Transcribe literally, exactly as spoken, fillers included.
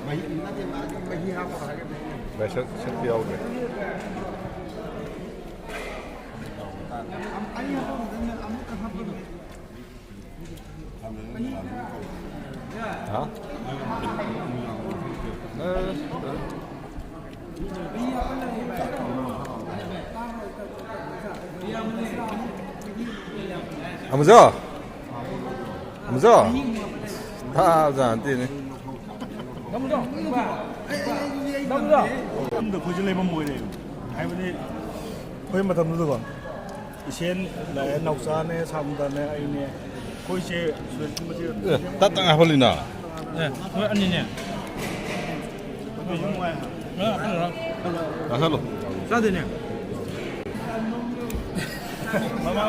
ꯃꯍꯤ, ꯃꯍꯤ ꯍꯥꯞꯄ ꯍꯥꯏꯒꯦ꯫ ꯃꯩꯁꯛ ꯁꯛꯇꯤ ꯌꯥꯎꯗ꯭ꯔꯦ꯫ ꯍꯥ? ꯑꯦ, ꯑꯃꯨꯖꯥꯎ! ꯑꯃꯨꯖꯥꯎ! ꯇꯥꯕꯖꯥꯠ ꯅꯠꯇꯦꯅꯦ꯫ ꯃꯇꯝꯗ ꯑꯩꯈꯣꯏꯁꯨ ꯂꯩꯐꯝ ꯑꯣꯏꯔꯦ꯫ ꯍꯥꯏꯕꯗꯤ ꯑꯩꯈꯣꯏ ꯃꯇꯝꯗꯨꯗꯀꯣ, ꯏꯁꯦꯟ ꯂꯥꯛꯑꯦ, ꯅꯥꯎꯆꯥꯅꯦ, ꯁꯥꯃꯨꯗꯥꯅꯦ, ꯑꯩꯅꯦ, ꯑꯩꯈꯣꯏꯁꯦ ꯁꯨꯔꯦꯁꯀꯨꯝꯕꯁꯦ ꯑꯦ, ꯇꯞ ꯇꯞꯅ ꯍꯥꯞꯍꯜꯂꯤꯅ꯫ ꯑꯦ, ꯍꯣꯏ, ꯑꯅꯤꯅꯦ꯫ ꯑꯗꯨꯁꯨ ꯅꯨꯡꯉꯥꯏ ꯍꯥꯏ꯫ ꯑ, ꯍꯜꯂꯣ꯫ ꯆꯥꯁꯜꯂꯣ꯫ ꯆꯥꯗꯣꯏꯅꯦ꯫ ꯃꯃꯥ